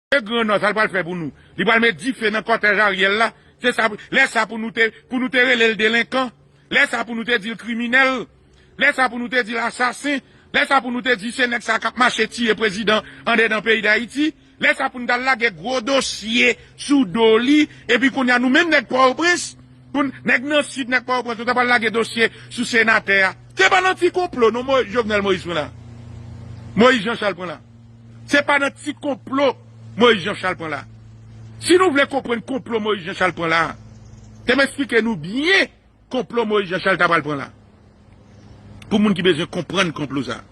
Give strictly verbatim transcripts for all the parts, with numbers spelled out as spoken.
Gran Nò, sa l pral fè pou nou? Li pral met dife nan kòtèj Ariel la. Se sa, lè sa pou nou te, pou nou te rele l delenkan. Lè sa pou nou te di l kriminèl. Lè sa pou nou te di l asasen. Lè sa pou nou te di se nèg sa k ap mache tiye prezidan andedan peyi Dayiti. Lè sa pou nou t al lage gwo dosye sou do li. Epi kounye a nou menm nèg Pòtoprens, pou n, nèg nan Sid, nèg Pòtoprens, nou ta pral lage dosye sou senatè a. Se pa nan ti konplo non Mo-, Jovenel Moïse pran la. Moïse Jean Charles pran la. Se pa nan ti konplo Moïse Jean Charles pran la. Si nou vle konprann konplo Moïse Jean Charles pran la, te m eksplike nou byen konplo Moïse Jean Charles ta pral pran la. Pou moun ki bezwen konprann konplo sa.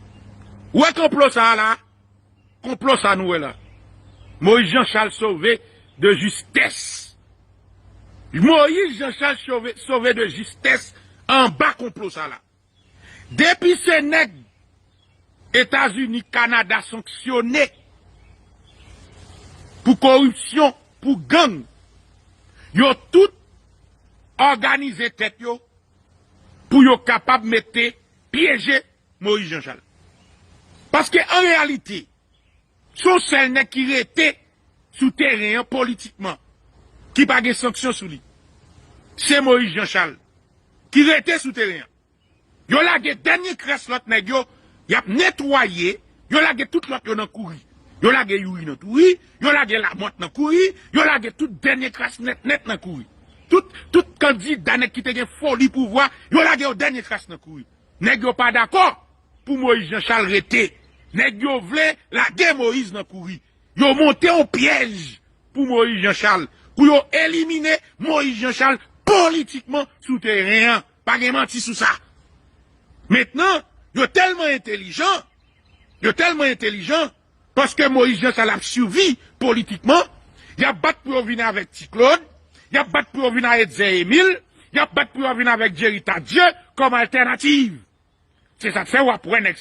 Ou wè konplo sa la? Konplo sa nou wè la. Moïse Jean Charles sove de justesse. Moïse Jean Charles sove, sove de justesse anba konplo sa la. Depi se nèg Etazini, Kanada sanksyone pou koripsyon, pou gang, yo tout òganize tèt yo pou yo kapab mete, pyeje Moïse Jean Charles. Paske an reyalite, se yon sèl nèg ki rete sou teren an politikman, ki pa gen sanksyon sou li. Se Moïse Jean Charles ki rete sou teren an. Yo lage dènye kras lòt nèg yo, y ap netwaye, yo lage tout lòt yo nan kouri. Yo lage Youri nan kouri, yo lage Lamothe nan kouri, yo lage tout dènye kras nèt nèt nan kouri. Tout, tout kandida nèg ki te gen foli pouvwa, yo lage yo dènye kras nan kouri. Nèg yo pa dakò pou Moïse Jean Charles rete. Nèg yo vle lage Moïse nan kouri. Yo monte yon pyèj pou Moïse Jean Charles, pou yo elimine Moïse Jean Charles politikman sou teren an. Pa gen manti sou sa. Mentnan, yo tèlman entelijan, yo tèlman entelijan, paske Moïse Jean Charles ap sivi politikman, y ap bat pou yo vin avèk Ti Claude, y ap bat pou yo vin avèk Zè Emile, y ap bat pou yo vin avèk Jerry Tardieu kòm altènativ. Se sa k fè w ap wè nèg